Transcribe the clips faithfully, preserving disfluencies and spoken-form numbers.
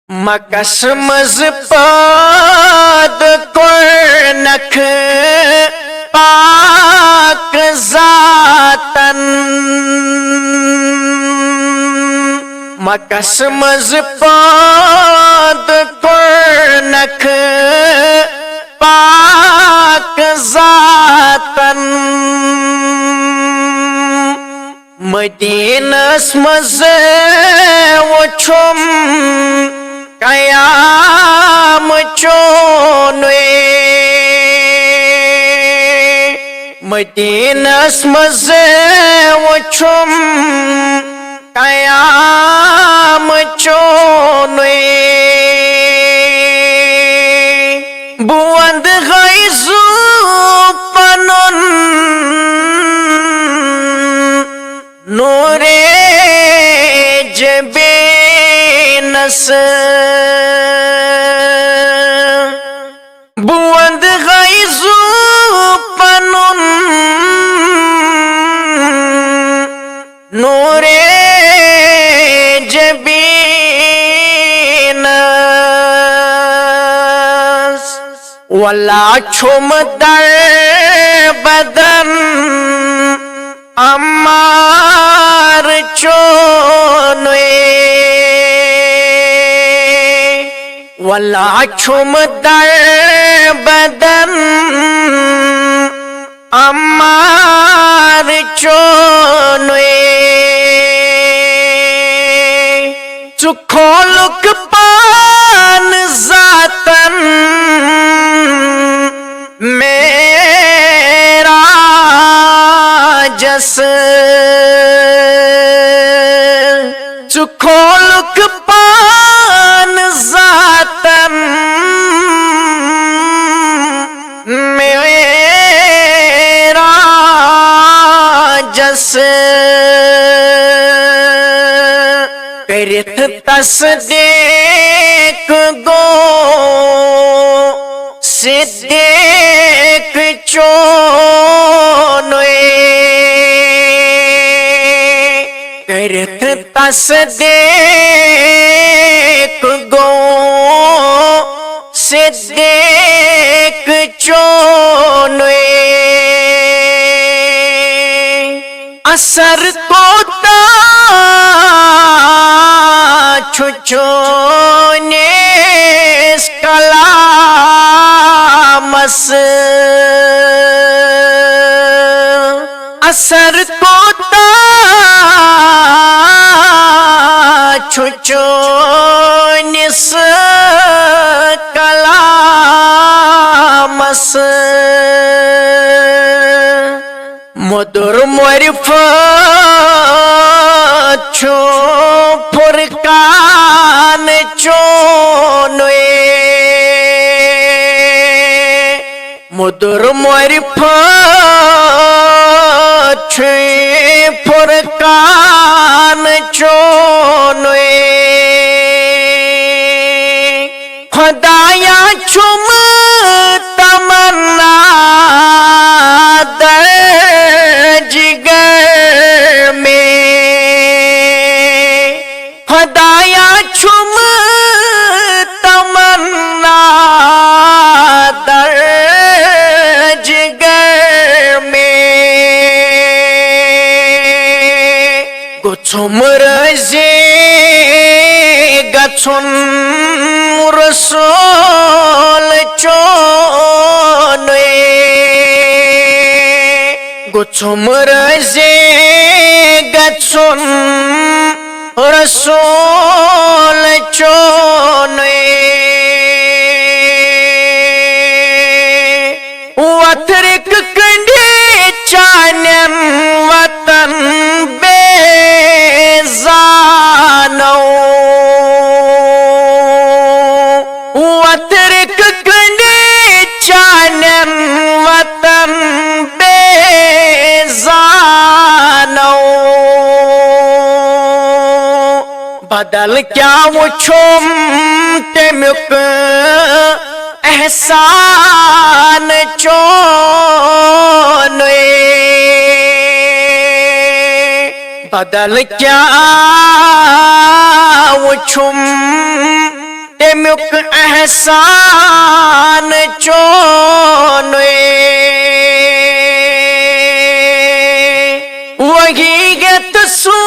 Mix منٛز پٲدٕ کوٚرنکھ پاک ذاتن۔ مکس منٛز پٲدٕ کوٚرنکھ پاک ذاتن۔ مدینس منٛز وُچھُم قیام چونُے۔ مدینس منٛز وُچھُم قیام چونُے۔ بہٕ ونٛدٕ غیظُ پنُن نورِ جبینس۔ بہٕ ونٛدٕ غیظُ پنُن نورِ جبینس۔ ولا چھُم در بدن عمار چونُے۔ ولا چھُم در بدن عمار چونُے۔ ژٕ کھولُکھ پان ذاتن معراجس۔ ژٕ کھولُکھ پان ذاتن معراجس۔ کٔرِتھ تصدیق گوٚو صدیق چونُے۔ کٔرِتھ تصدیق گوٚو صدیق چونُے۔ اثر کوتاہ چھُ چٲنِس کلامس؟ اثر کوتاہ چھُ چٲنِس کلامس؟ مٔدُر معرفت چھُ فرقان چونُے۔ مٔدُر معرفت چھُ فرقان چونُے۔ خدایا چھُم تمنا در جگر میں۔ خدایا چھُم تمنا در جگر میں۔ گوٚژھُم رٲضی گژھُن رسول چونُے۔ گوٚژھُم رٲضی گژھُن رسول چونُے۔ وتھرک کنڈی چانٮ۪ن وطن بے زانو۔ وتھرک کنڈی چانٮ۪ن وطن بے زانو۔ بدل کیٛاہ وُچھُم تَمیُک احسان چونُے۔ بدل کیٛاہ وُچھُم احسان چونُے۔ وحی یت سوزنَے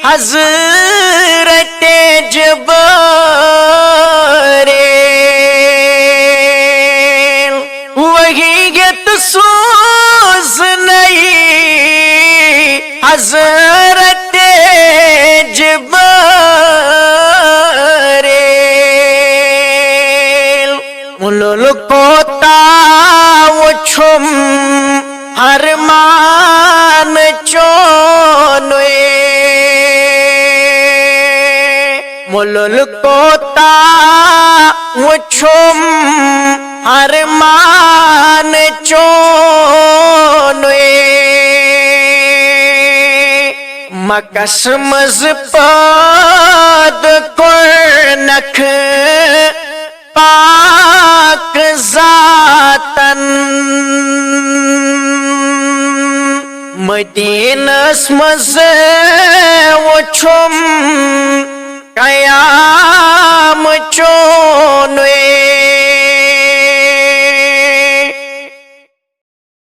حضرت جبرائیل۔ وحی یت سوزنَے حضرت جبرائیل۔ مُلُل کوتاہ وُچھُم حرمان چونُے۔ مُلُل کوتاہ وُچھُم حرمان چونُے۔ مکس منٛز پٲدٕ کوٚرنکھ پاک ذاتن۔ مدینس منٛز وُچھُم قیام